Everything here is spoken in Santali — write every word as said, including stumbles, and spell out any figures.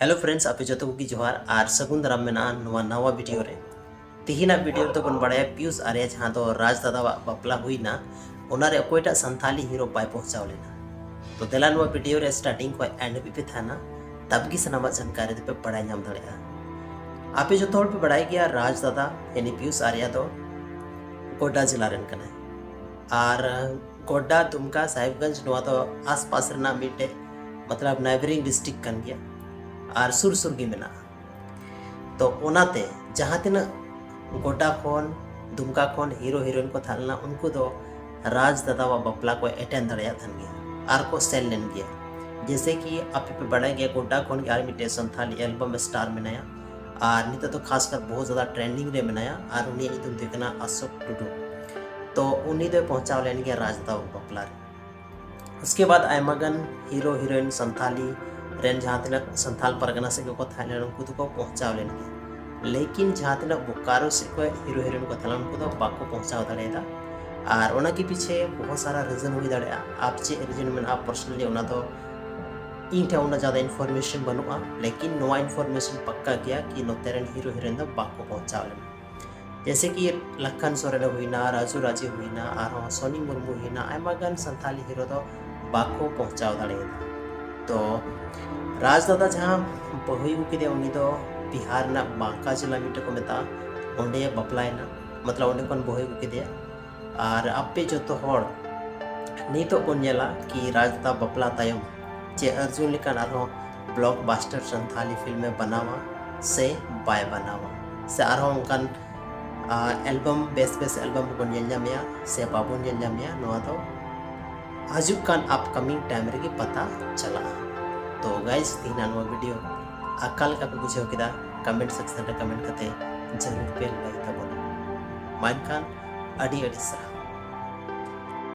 Hello friends, ᱟᱯᱮ ᱡᱚᱛᱚ ᱠᱚᱜᱮ ᱡᱚᱦᱟᱨ ᱟᱨ ᱥᱟᱹᱜᱩᱱ ᱫᱟᱨᱟᱢ ᱢᱮᱱᱟᱜᱼᱟ ᱱᱚᱣᱟ ᱱᱟᱣᱟ ᱵᱷᱤᱰᱤᱭᱳ ᱨᱮ᱾ ᱛᱤᱦᱤᱧᱟᱜ ᱵᱷᱤᱰᱤᱭᱳ ᱨᱮᱫᱚ ᱵᱚᱱ ᱵᱟᱲᱟᱭᱟ ᱯᱤᱭᱩᱥ ᱟᱨᱭᱟ ᱡᱟᱦᱟᱸ ᱫᱚ ᱨᱟᱡᱽ ᱫᱟᱫᱟᱣᱟᱜ ᱵᱟᱯᱞᱟ ᱦᱩᱭᱱᱟ, ᱚᱱᱟᱨᱮ ᱚᱠᱚᱭᱴᱟᱜ ᱥᱟᱱᱛᱷᱟᱞᱤ ᱦᱤᱨᱳ ᱵᱟᱭ ᱯᱳᱸᱪᱷᱟᱣ ᱞᱮᱱᱟ᱾ ᱛᱚ ᱫᱮᱞᱟ ᱱᱚᱣᱟ ᱵᱷᱤᱰᱤᱭᱳ ᱨᱮ ᱥᱴᱟᱨᱴᱤᱝ ᱠᱷᱚᱱ ᱮᱱᱰ ᱦᱟᱹᱵᱤᱡ ᱯᱮ ᱛᱟᱦᱮᱱᱟ, ᱛᱟᱵ ᱜᱮ ᱥᱟᱱᱟᱢᱟᱜ ᱡᱟᱱᱠᱟᱨᱤ ᱫᱚᱯᱮ ᱵᱟᱲᱟᱭ ᱧᱟᱢ ᱫᱟᱲᱮᱭᱟᱜᱼᱟ᱾ ᱟᱯᱮ ᱡᱚᱛᱚ ᱦᱚᱲ ᱯᱮ ᱵᱟᱲᱟᱭ ᱜᱮᱭᱟ ᱨᱟᱡᱽ ᱫᱟᱫᱟ ᱭᱟᱱᱤ ᱯᱤᱭᱩᱥ ᱟᱨᱭᱟ ᱫᱚ ᱜᱳᱰᱰᱟ ᱡᱮᱞᱟ ᱨᱮᱱ ᱠᱟᱱᱟᱭ᱾ ᱟᱨ ᱜᱳᱰᱰᱟ, ᱫᱩᱢᱠᱟ, ᱥᱟᱦᱮᱵᱽᱜᱚᱸᱡᱽ ᱱᱚᱣᱟ ᱫᱚ ᱟᱥᱯᱟᱥ ᱨᱮᱱᱟᱜ ᱢᱤᱫᱴᱮᱡ ᱢᱚᱛᱞᱚᱵ ᱱᱟᱭᱵᱟᱨᱤᱝ ᱰᱤᱥᱴᱨᱤᱠᱴ ᱠᱟᱱ ᱜᱮᱭᱟ᱾ ᱟᱨ ᱥᱩᱨ ᱥᱩᱨ ᱜᱮ ᱢᱮᱱᱟᱜᱼᱟ᱾ ᱛᱚ ᱚᱱᱟᱛᱮ ᱡᱟᱦᱟᱸ ᱛᱤᱱᱟᱹᱜ ᱜᱳᱰᱰᱟ ᱠᱷᱚᱱ, ᱫᱩᱢᱠᱟ ᱠᱷᱚᱱ ᱦᱤᱨᱳ ᱦᱤᱨᱳᱭᱤᱱ ᱠᱚ ᱛᱟᱦᱮᱸ ᱞᱮᱱᱟ, ᱩᱱᱠᱩ ᱫᱚ ᱨᱟᱡᱽ ᱫᱟᱫᱟᱣᱟᱜ ᱵᱟᱯᱞᱟ ᱠᱚ ᱮᱴᱮᱱᱰ ᱫᱟᱲᱮᱭᱟᱜ ᱛᱟᱦᱮᱱ ᱜᱮᱭᱟ ᱟᱨ ᱠᱚ ᱥᱮᱱ ᱞᱮᱱ ᱜᱮᱭᱟ᱾ ᱡᱮᱭᱥᱮ ᱠᱤ ᱟᱯᱮ ᱯᱮ ᱵᱟᱲᱟᱭ ᱜᱮᱭᱟ ᱜᱳᱰᱰᱟ ᱠᱷᱚᱱ ᱜᱮ ᱟᱨ ᱢᱤᱫᱴᱮᱡ ᱥᱟᱱᱛᱷᱟᱞᱤ ᱮᱞᱵᱟᱢ ᱥᱴᱟᱨ ᱢᱮᱱᱟᱭᱟ, ᱟᱨ ᱱᱤᱛᱚᱜ ᱫᱚ ᱠᱷᱟᱥ ᱠᱟᱨ ᱵᱚᱦᱩᱛ ᱡᱟᱫᱟ ᱴᱨᱮᱱᱰᱤᱝ ᱨᱮ ᱢᱮᱱᱟᱭᱟ, ᱟᱨ ᱩᱱᱤᱭᱟᱜ ᱧᱩᱛᱩᱢ ᱫᱚ ᱦᱩᱭᱩᱜ ᱠᱟᱱᱟ ᱟᱥᱳᱠ ᱴᱩᱰᱩ᱾ ᱛᱚ ᱩᱱᱤ ᱫᱚᱭ ᱯᱳᱸᱪᱷᱟᱣ ᱞᱮᱱ ᱜᱮᱭᱟ ᱨᱟᱡᱽ ᱫᱟᱫᱟᱣᱟᱜ ᱵᱟᱯᱞᱟ ᱨᱮ᱾ ᱩᱥᱠᱮ ᱵᱟᱫ ᱟᱭᱢᱟ ᱜᱟᱱ ᱦᱤᱨᱳ ᱦᱤᱨᱳᱭᱤᱱ ᱥᱟᱱᱛᱷᱟᱞᱤ ᱨᱮᱱ ᱡᱟᱦᱟᱸ ᱛᱤᱱᱟᱹᱜ ᱥᱟᱱᱛᱷᱟᱞ ᱯᱟᱨᱜᱟᱱᱟ ᱥᱮᱫ ᱠᱚ ᱛᱟᱦᱮᱸ ᱞᱮᱱᱟ, ᱩᱱᱠᱩ ᱫᱚᱠᱚ ᱯᱳᱸᱪᱷᱟᱣ ᱞᱮᱱ ᱜᱮᱭᱟ᱾ ᱞᱮᱠᱤᱱ ᱡᱟᱦᱟᱸ ᱛᱤᱱᱟᱹᱜ ᱵᱳᱠᱟᱨᱳ ᱥᱮᱫ ᱠᱷᱚᱱ ᱦᱤᱨᱳ ᱦᱤᱨᱳᱭᱤᱱ ᱠᱚ ᱛᱟᱦᱮᱸ ᱞᱮᱱᱟ, ᱩᱱᱠᱩ ᱫᱚ ᱵᱟᱠᱚ ᱯᱳᱸᱪᱷᱟᱣ ᱫᱟᱲᱮᱭᱟᱫᱟ᱾ ᱟᱨ ᱚᱱᱟ ᱠᱤ ᱯᱤᱪᱷᱮ ᱵᱚᱦᱩᱛ ᱥᱟᱨᱟ ᱨᱤᱡᱚᱱ ᱦᱩᱭ ᱫᱟᱲᱮᱭᱟᱜᱼᱟ᱾ ᱟᱯ ᱪᱮᱫ ᱨᱤᱡᱚᱱ ᱢᱮᱱᱟᱜᱼᱟ ᱯᱟᱨᱥᱚᱱᱟᱞᱤ ᱚᱱᱟ ᱫᱚ ᱤᱧ ᱴᱷᱮᱱ ᱩᱱᱟᱹᱜ ᱡᱟᱫᱟ ᱤᱱᱯᱷᱚᱨᱢᱮᱥᱚᱱ ᱵᱟᱹᱱᱩᱜᱼᱟ, ᱞᱮᱠᱤᱱ ᱱᱚᱣᱟ ᱤᱱᱯᱷᱚᱨᱢᱮᱥᱚᱱ ᱯᱟᱠᱠᱟ ᱜᱮᱭᱟ ᱠᱤ ᱱᱚᱛᱮ ᱨᱮᱱ ᱦᱤᱨᱳ ᱦᱤᱨᱳᱭᱤᱱ ᱫᱚ ᱵᱟᱠᱚ ᱯᱳᱸᱪᱷᱟᱣ ᱞᱮᱱᱟ᱾ ᱡᱮᱭᱥᱮ ᱠᱤ ᱞᱟᱠᱷᱟᱱ ᱥᱚᱨᱮᱱ ᱦᱩᱭᱱᱟ, ᱨᱟᱡᱩ ᱨᱟᱡᱤ ᱦᱩᱭᱱᱟ, ᱟᱨᱦᱚᱸ ᱥᱚᱱᱤ ᱢᱩᱨᱢᱩ ᱦᱩᱭᱱᱟ, ᱟᱭᱢᱟ ᱜᱟᱱ ᱥᱟᱱᱛᱷᱟᱞᱤ ᱦᱤᱨᱳ ᱫᱚ ᱵᱟᱠᱚ ᱯᱳᱸᱪᱷᱟᱣ ᱫᱟᱲᱮᱭᱟᱫᱟ᱾ ᱛᱚ ᱨᱟᱡᱽ ᱫᱟᱫᱟ ᱡᱟᱦᱟᱸ ᱵᱟᱹᱦᱩᱭ ᱟᱹᱜᱩ ᱠᱮᱫᱮᱭᱟ, ᱩᱱᱤ ᱫᱚ ᱵᱤᱦᱟᱨ ᱨᱮᱱᱟᱜ ᱵᱟᱸᱠᱟ ᱡᱮᱞᱟ ᱢᱤᱫᱴᱮᱱ ᱠᱚ ᱢᱮᱛᱟᱜᱼᱟ, ᱚᱸᱰᱮ ᱵᱟᱯᱞᱟᱭᱮᱱᱟ, ᱢᱚᱛᱞᱚᱵ ᱚᱸᱰᱮ ᱠᱷᱚᱱ ᱵᱟᱹᱦᱩᱭ ᱟᱹᱜᱩ ᱠᱮᱫᱮᱭᱟ᱾ ᱟᱨ ᱟᱯᱮ ᱡᱚᱛᱚ ᱦᱚᱲ ᱱᱤᱛᱚᱜ ᱵᱚᱱ ᱧᱮᱞᱟ ᱠᱤ ᱨᱟᱡᱽ ᱫᱟᱫᱟ ᱵᱟᱯᱞᱟ ᱛᱟᱭᱚᱢ ᱪᱮ ᱚᱨᱡᱩᱱ ᱞᱮᱠᱟᱱ ᱟᱨᱦᱚᱸ ᱵᱞᱚᱠᱵᱟᱥᱴᱟᱨ ᱥᱟᱱᱛᱷᱟᱞᱤ ᱯᱷᱤᱞᱢ ᱮ ᱵᱮᱱᱟᱣᱟ ᱥᱮ ᱵᱟᱭ ᱵᱮᱱᱟᱣᱟ, ᱥᱮ ᱟᱨᱦᱚᱸ ᱚᱱᱠᱟᱱ ᱮᱞᱵᱟᱢ, ᱵᱮᱥ ᱵᱮᱥ ᱮᱞᱵᱟᱢ ᱵᱚᱱ ᱧᱮᱞ ᱧᱟᱢᱮᱭᱟ ᱥᱮ ᱵᱟᱵᱚᱱ ᱧᱮᱞ ᱧᱟᱢᱮᱭᱟ, ᱱᱚᱣᱟ ᱫᱚ ᱦᱤᱡᱩᱜ ᱠᱟᱱ ᱟᱯᱠᱟᱢᱤᱝ ᱴᱟᱭᱤᱢ ᱨᱮᱜᱮ ᱯᱟᱛᱟ ᱪᱟᱞᱟᱜᱼᱟ᱾ ᱛᱚ ᱜᱟᱭᱥ, ᱛᱮᱦᱮᱧᱟᱜ ᱱᱚᱣᱟ ᱵᱷᱤᱰᱤᱭᱳ ᱚᱠᱟ ᱞᱮᱠᱟ ᱯᱮ ᱵᱩᱡᱷᱟᱹᱣ ᱠᱮᱫᱟ, ᱠᱚᱢᱮᱱᱴ ᱥᱮᱠᱥᱚᱱ ᱨᱮ ᱠᱚᱢᱮᱱᱴ ᱠᱟᱛᱮ ᱡᱟᱹᱨᱩᱲ ᱯᱮ ᱞᱟᱹᱭ ᱛᱟᱵᱚᱱᱟ᱾ ᱢᱟ ᱮᱱᱠᱷᱟᱱ ᱟᱹᱰᱤ ᱟᱹᱰᱤ ᱥᱟᱨᱦᱟᱣ᱾